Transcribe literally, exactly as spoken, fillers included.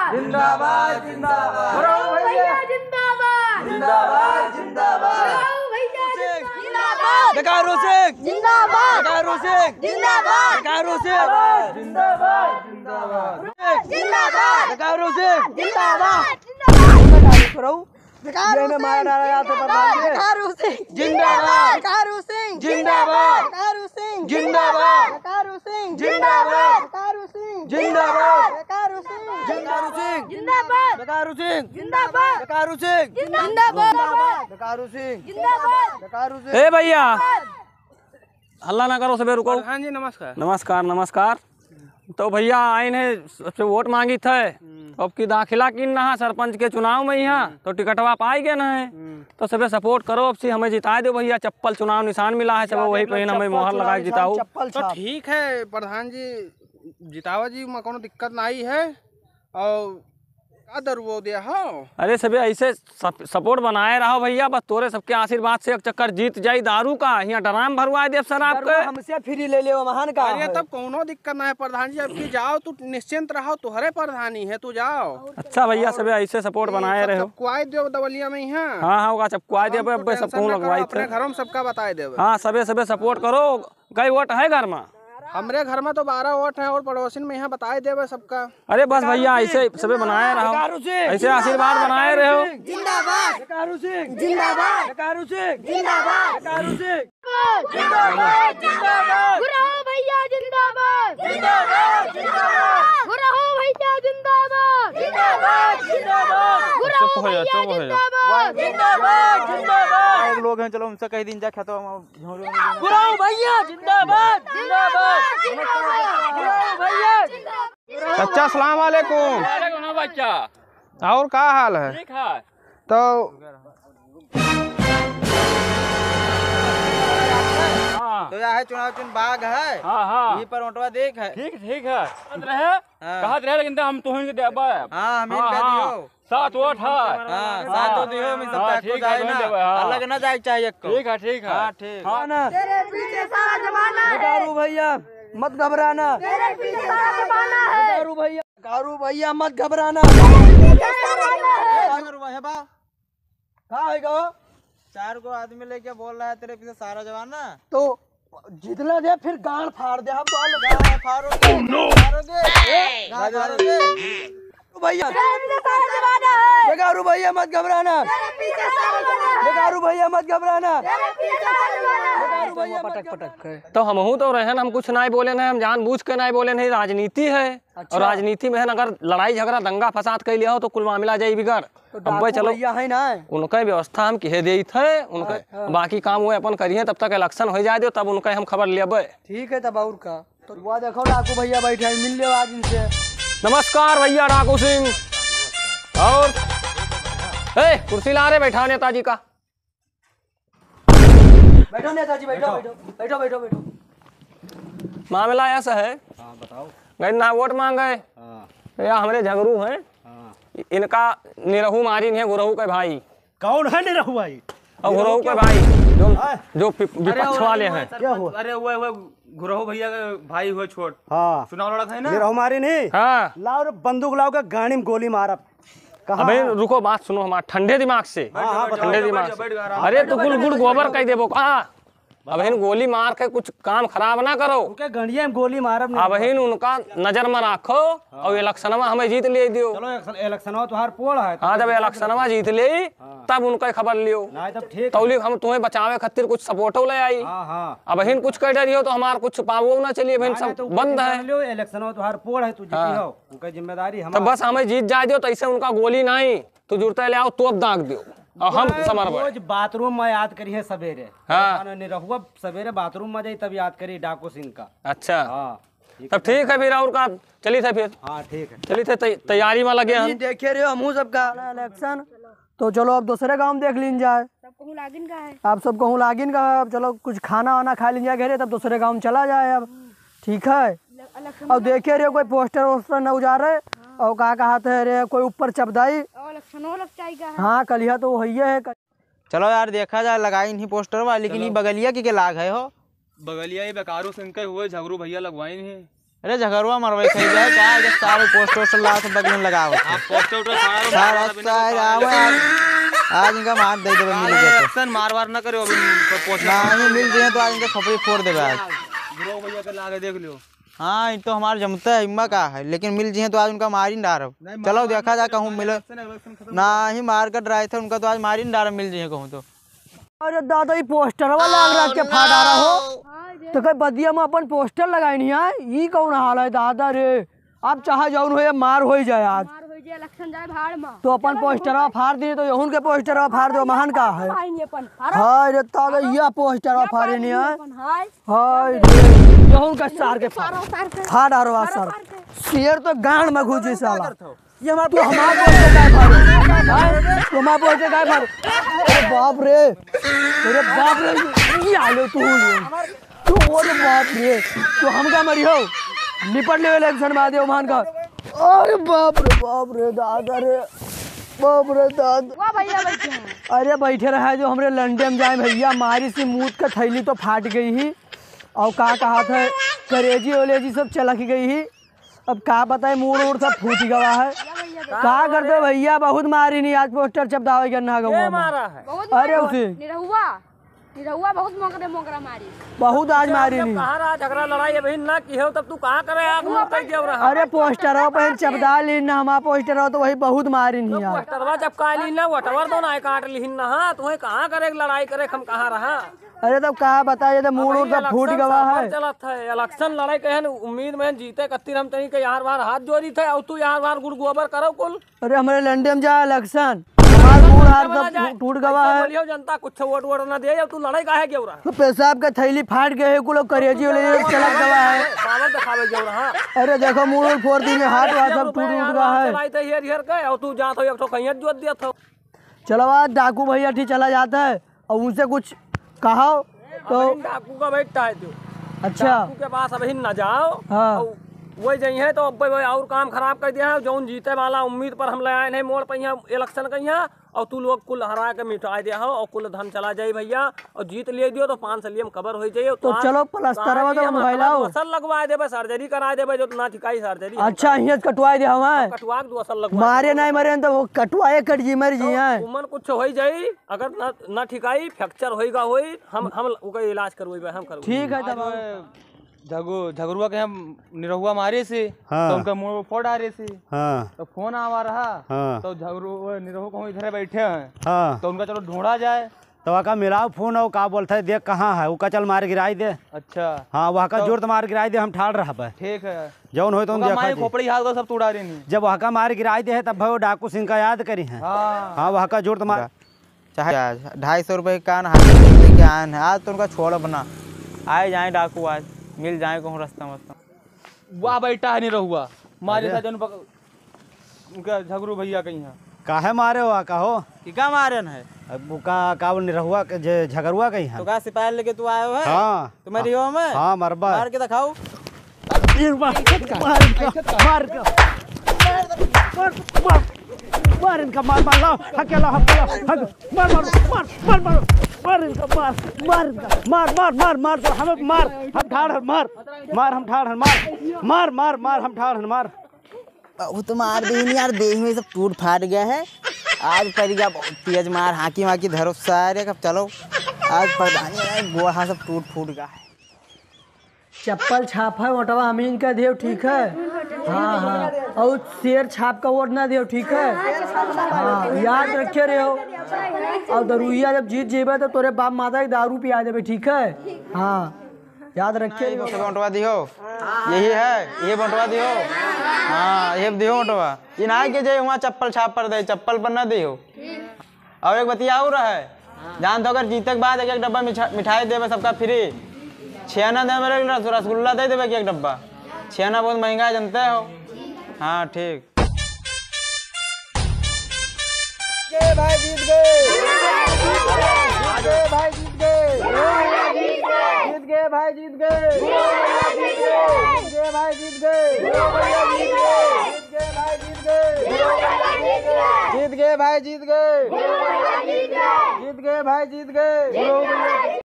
जिंदाबाद, जिंदाबाद। बुराऊ भैया जिंदाबाद। जिंदाबाद, जिंदाबाद। बुराऊ भैया जिंदाबाद। डकारू सिंह जिंदाबाद। डकारू सिंह जिंदाबाद। डकारू सिंह जिंदाबाद। जिंदाबाद, जिंदाबाद। डकारू सिंह जिंदाबाद। जिंदाबाद। बुराऊ। ये में मारा डाला जाता प्रधान जी। डकारू सिंह जिंदाबाद। डकारू सिंह जिंदाबाद। डकारू सिंह जिंदाबाद। डकारू सिंह जिंदाबाद। डकारू सिंह जिंदाबाद। डकारू सिंह जिंदाबाद। डकारू सिंह जिंदाबाद। डकारू सिंह जिंदाबाद। डकारू सिंह जिंदाबाद। डकारू सिंह जिंदाबाद। डकारू सिंह। ए भैया, हल्ला ना करो, सबे रुको। प्रधान जी, नमस्कार। नमस्कार, नमस्कार। तो भैया, आइन है, सबसे वोट मांगित है। हम्म। अब की दाखिला किन ना है सरपंच के चुनाव में यहाँ, हम्म। तो टिकटवा पाई गए ना है। हम्म। तो सबे सपोर्ट करो, अब से हमें जिताए दो भैया। चप्पल चुनाव निशान मिला है, सब वही पहन हमें मोहर लगा के जिताओ। चप्पल तो छाप। ठीक है प्रधान जी, जितावा जी, में कोनो दिक्कत नहीं है। और का दरुओ दे हो? अरे सबे ऐसे सप-, सपोर्ट बनाए रहो भैया, बस तोरे सबके आशीर्वाद से एक चक्कर जीत जाई दारू का, यहाँ ड्राम भरवाए देब शराब के। हमसे फ्री ले ले, महान का अरे है? तब कोनो दिक्कत ना है प्रधान जी, अब की जाओ, तू निश्चिंत रहो, तोहरे प्रधानी है, तू जाओ। अच्छा भैया, सबे ऐसे सपोर्ट बनाए रहो। चपकुआए देब दवलिया में यहाँ। हाँ, हाँ, ओका चपकुआए देबे, अब्बे सबको लगवाई थे। अपने घरों में सबका बताए देबे। हाँ, सबे, सबे सपोर्ट करो। कई वोट है घर में? हमरे घर में तो बारह वोट है और पड़ोसिन में यहाँ बताए देबे सबका। अरे बस भैया, ऐसे सबे बनाए रहो, ऐसे आशीर्वाद बनाए रहो। जिंदाबाद। डकारू सिंह जिंदाबाद। डकारू सिंह जिंदाबाद। डकारू सिंह जिंदाबाद। जिंदाबाद, जिंदाबाद। बुराऊ भैया जिंदाबाद। जिंदाबाद, जिंदाबाद। बुराऊ भैया जिंदाबाद। जिंदाबाद, जिंदाबाद। बुराऊ चुप हो जा, भैया चुप हो जा। जिंदाबाद। जिंदाबाद, जिंदाबाद। और लोग हैं, चलो उनसे कह दीन जा, खेतवा में झोंकने दीन। बुराऊ भैया जिंदाबाद, जिंदाबाद। बुराऊ भैया जिंदाबाद। चाचा, अस्सलाम वालेकुम। वालेकुम सलाम बच्चा। और का हाल है? ठीक है। तो हाँ। तो यह है चुनाव चिन्ह बाघ है। हाँ, हाँ। यही पर ओटवा देख है। ठीक, ठीक है। कहत रहे, हाँ। कहत रहे, लेकिन हम तुहिन के देबे। हाँ, हम हाँ, इनका हाँ। दियो। सात वोट है। हाँ, सात वोट दियो, हम हाँ, सबका ठीक खुद है, आए तुहिन ना। देबे, हाँ। अलग ना जाए चाहिए को। ठीक है, ठीक है। हाँ, ठीक। हाँ। ना। तेरे पीछे सारा जमाना है। डकारू भैया, मत घबराना। तेरे पीछे सारा जमाना है। डकारू भैया। डकारू भैया मत घबराना। का होइगा? चार गो आदमी लेके बोल रहा है तेरे पीछे सारा जमाना। तो जितना दे फिर गांड फाड़ दे हम तो। गांड फाड़ोगे? Oh no! फाड़ोगे? गांड फाड़ोगे? भैया। डकारू भैया मत घबराना। डकारू भैया मत घबराना। डकारू भैया मत घबराना। तो हमहू तो रहन, हम कुछ नाहीं बोले नहीं, हम जानबूझ के नाहीं बोले नहीं, राजनीति है। अच्छा। और राजनीति में है ना, अगर लड़ाई झगड़ा दंगा फसाद कइ लिया हो तो कुल मामला जाई बिगड़। तो अब्बे डाकू चलो, भैया है ना? उनके व्यवस्था हम किहे देइत है, उनके हाँ, हाँ। बाकी काम वो अपन करिहे, तब तक इलेक्शन हो जाए दो, तब उनके हम खबर लेबे। ठीक है, तब और का। तो वह देखो डाकू भैया बैठे हैं, मिल लो आज इनसे। नमस्कार भैया डाकू सिंह। और ए, कुर्सी ला रे, बैठा नेताजी का। बैठो नेताजी, बैठो, बैठो। बैठो, बैठो, बैठो, बैठो। मामला ऐसा है, हाँ, बताओ। गए ना वोट मांगे, हाँ। या हमरे झगरू हैं, हाँ। इनका निरहू मारिन है गुरहू के भाई। कौन है निरहू भाई? और गुरहू के भाई, जो, हाँ। जो पि-, विपक्ष वाले हैं। क्या हुआ? अरे वो, वो गुरहू भैया के भाई हुए छोट। हाँ। चुनाव लड़त है ना? निरहू मारिन है। हाँ। लाओ रे बंदूक लाओ के गाड़ी में गोली मारब। कहाँ? अबे रुको, बात सुनो हमार ठंडे दिमाग से। हाँ, हाँ, बताओ। ठंडे दिमाग से। अरे तू कुल गुड़ गोबर कह देबो का? अबहिन गोली मार के कुछ काम खराब ना करो। उनके गड़िया में गोली मारब नहीं। अबहिन उनका नजर में राखो हाँ। और इलेक्शनवा हमें जीत ले दियो। चलो, इलेक्शन, इलेक्शनवा तुहार पोल है, हाँ, जब इलेक्शनवा जीत ले हाँ। तब उनका खबर लियो। नहीं, तब ठीक है। तौली हम तुम्हें बचावे खातिर कुछ सपोर्टो ले आई। हाँ, हाँ। अबहिन कुछ कह डरियो तो हमार कुछ पावो ना चलिए, अबहिन नहीं, सब नहीं, तो बंद है। लियो, इलेक्शनवा तुहार पोल है, तू जीती हाँ। हो। उनका जिम्मेदारी तो हमार। बस हमें जीत जाए दियो, तो ऐसे उनका गोली नहीं, तो जुरते ले आओ, तोप दाग दियो, और हम समर बड़े। रोज बाथरूम में याद करिए सवेरे। हाँ। मानो निरहुआ सवेरे बाथरूम में जाई, तब याद करी डाकू सिंह का। अच्छा। हाँ। तब ठीक है फिर, और का चली थे फिर। हाँ, ठीक है। चली थे, तै-, तैयारी में लगे हम। देखे रहे हमहू सबका इलेक्शन, तो चलो अब दूसरे गाँव देख लीन जाए। सब कहूँ लागिन का है। आप सब कहूँ लागिन का है, अब चलो कुछ खाना वाना खा लीन जाए घरे, तब दूसरे गाँव चला जाए अब। ठीक है। इलेक्शन और देखे रहे कोई पोस्टर वोस्टर न उजारे, हाँ। और का कहत है रे कोई ऊपर चपदाई। और इलेक्शनो लग जाएगा है। हाँ, कलिया तो वही है। चलो यार, देखा जाए, लगाई नहीं पोस्टरवा, लेकिन चलो। ये बगलिया के, के लाग है हो? बगलिया ये बेकारू सिंह के हुए, झगरू भैया लगवाई नहीं। अरे झगरुआ मरवाई खाई जाए, का है कि सारे पोस्टर वोस्टर ला के बगल में लगावत है। आप पोस्टर वोस्टर फाड़ा लो, सारा मारा बिना सारे तो आवे आज, आज इनका मार दे देबे, मिल गया तो। एक्शन मार वार ना करो अभी, पोस्टर नहीं, मिल जाए तो आज इनका खोपड़ी फोड़ देबे आज। गिरो भैया के लागे देख लियो। हाँ, ये तो हमार जमता है, इम्मा का है, लेकिन मिल जिहे तो आज उनका मारी न डारब। नहीं, चलो, मार देखा जा, कहूँ मिले। इलेक्शन, इलेक्शन खत्म। ना ही मार कर डराए थे उनका, तो आज मारी न डारब, मिल जिहे कहूँ तो। अरे दादा, ये पोस्टरवा लाग रहा के फाड़ा रहा हो। तो कहीं बदिया में अपन पोस्टर लगाई नहीं है, ये कौन हाल है दादा रे? आप चाहे जौन हो, ये मार हो ही जाए आज। मार हो जाए, इलेक्शन जाए भाड़ में। तो अपन चलो, पोस्टरवा फाड़ दिए, तो यहुन के पोस्टरवा फाड़ दो, महान का है? भाई नहीं अपन, फाड़ो। हाय रे दादा, ये पोस्टरवा फाड़े नहीं है। अपन, हाय। हाय रे, यहुन का सार के फाड़। फाड़ो सार के। फाड़ आरो आ फाड़ो सार। सार के। शेर तो गांड में घुसी साला। ये हमार तो हमार पोस्टर काय फाड़ो? हाय, तो हमार पोस्टर काय फाड़ो? अरे बाप रे, अरे बाप रे, ये आलो तू ले। तो अरे बाप रे, तो हम का मरी हो? निपट लेवे इलेक्शन बाद ये ओमान का। अरे बाप रे, बाप रे, दादा रे, बाप रे, दादा। वाह भैया, बैठे हैं। अरे बैठे रहा जो हमरे लंडे में जाए भैया, मारी सी मूत का थैली तो फाट गई ही। और का कहा था, करेजी ओलेजी सब चलक गई ही। अब का बताए, मूड़ उड़ सब फूट गवा है। का करते भैया, बहुत मारी नहीं आज पोस्टर चपदावे के ना गवा में। मारा है? बहुत अरे मारा। उसे। निरहुआ, निरहुआ बहुत मोकरे मोकरा मारी। बहुत आज मारी नहीं। कहाँ रहा झगड़ा लड़ाई अभी ना की हो, तब तू कहाँ करे आग मुँह कर दिया रहा? अरे पोस्टरवा पे चपदा ली ना, हमार पोस्टरवा तो वही बहुत मारी नहीं यार। पोस्टरवा चपका ली ना, वटवर तो ना काट ली ना, हाँ, तुम्हें कहाँ करे लड़ाई करे, हम कहाँ रहा? अरे तब का बताए, ये तो मूड़ उड़ सब फूट गवा है। चलत है, इलेक्शन लड़ाई कहे न, उम्मीद में जीते कत्ती हम तनी के यार बार हाथ जोड़ी थे, और तू यार बार गुड़ गोबर करो कुल। अरे हमरे लंडे में जा इलेक्शन, हमार मूड़ हाथ सब टूट गवा है। बोलियो जनता कुछ वोट वोट ना दे, तू लड़ाई काहे के रहा? तो पेशाब का थैली फाट गए है, कुल करेजी वाले चलत गवा है। पावर दिखावे के रहा। अरे देखो मूड़ उड़ फोड़ दी, हाथ वाथ सब टूट उठ गवा है। चलाई थे हेर हेर के, और तू जात हो एक ठो कहीं जोत दिया था। चलो आज डाकू भैया ठीक चला जाता है। और उनसे कुछ कहो तो। अबहिन डाकू का बैठा है तू। अच्छा। डाकू के पास अबहिन न जाओ। हाँ। और वही जइहे तो अब वही और काम खराब कर दिया है। जौन जीते वाला उम्मीद पर हम ले आए हैं मोड़ पे यहाँ इलेक्शन का यहाँ, और तू लोग कुल हरा के मिटाए दे हो और कुल धन चला जाई भैया, और जीत ले दियो तो पाँच सौ लिए हम कबर हो जाइए। तो चलो प्लास्टरवा तो भइलाओ। असल लगवा देबे, सर्जरी करा देबे, जो ना ठिकाई सर्जरी। अच्छा, हियाँ कटवाए दे हवा। कटवा के दो असल लगवा मारे देबे। नहीं मरे तो वो कटवाए कट जी मर जी तो हैं। उमन कुछ हो ही जाई। अगर ना, ना ठिकाई, फ्रैक्चर होइगा होई, हम, हम ओकर इलाज करवइबे, हम करवइबे। ठीक है, तब झगु-, झगरुआ के हम निरहुआ मारे से, हाँ। तो उनका मुंह फोड़ डारे से। हाँ। तो फोन आवा रहा, हाँ। तो झगरू-, वो निरहु कहूँ इधर बैठे हैं। हाँ। तो उनका चलो ढूंढा जाए। तो वहका मिलाओ फोन और का बोलता है, देख कहाँ है, ओका चल मार गिराई दे। अच्छा। हाँ, वहका तो जोर तो मार गिराई दे, हम ठाड़ रहबे। ठीक है। जौन होई तो ओका देखा माई जाई। खोपड़ी हाथ का सब तोड़ा देनी। जब वहका मार गिराई दे है, तब भाई वो डाकू सिंह का याद करी है। हाँ। हाँ, वहका जोर तो मार चाहे ढाई सौ रुपये के कान हाथ में लेके आए हैं, आज तो उनका छोड़ब ना। आए जाए डाकू, आज मिल जाए कहूँ रास्ता में। वाह बेटा है निरहुआ, मारे अरे। था जन बक-, उनका झगरू भैया कहीं है। काहे मारे हो, का हो? कि का मारे न है? अब वो का, का वो निरहुआ के जे झगरुआ कहीं है। तो का सिपाही लेके तू आयो है? हाँ। तुम्हें दियो हमें? हाँ, मरबा। मार के दिखाओ। मार, मार, मार, मार, मार, मार इनका, मार, मार, लाओ, हकेला, हकेला, हक-, मार, मार, मार, मार, मार, मार इनका, मार, मार इनका, मार, मार, मार, मार, तो हमें मार, हम ठाड़ हन, मार, मार, हम ठाड़ हन, मार, मार, मार, मार, हम ठाड़ हन, मार। बहुत मार दीन यार, देह में सब टूट फाट गया है। आज पड़ गया बहुत तेज मार, हाकी वाकी धरो सारे, अब चलो, आज प्रधानी है, गोड़ हाथ सब टूट फूट गया है। चप्पल छाप है, वोटवा हमीन का देव, ठीक है? हाँ, हाँ। और शेर छाप का वोट ना देव, ठीक है? हाँ, याद रखे रहे हो। और दरुइया जब जीत जेबे तो तोरे बाप माता के दारू पिया देबे, ठीक है? हाँ, याद रखे रहे हो। बंटवा दियो, यही है, ये बंटवा दियो। हाँ, ये दियो बंटवा। ये ना के जे वहाँ चप्पल छाप पर दे, चप्पल पर ना दियो। और एक बतिया और है, जान तो अगर जीते के बाद एक एक डब्बा मिठा-, मिठाई देबे सबका फ्री, छेना देबे रस-, रसगुल्ला दे देबे कि एक डब्बा, छेना बहुत महंगा है जानते हो। हाँ ठीक। जीत गए भाई, जीत गए। जीत गए भाई, जीत गए। जीत गए भाई, जीत गए। जीत गए भाई, जीत गए। जीत गए भाई, जीत गए। जीत गए भाई, जीत गए। जीत गए भाई, जीत गए।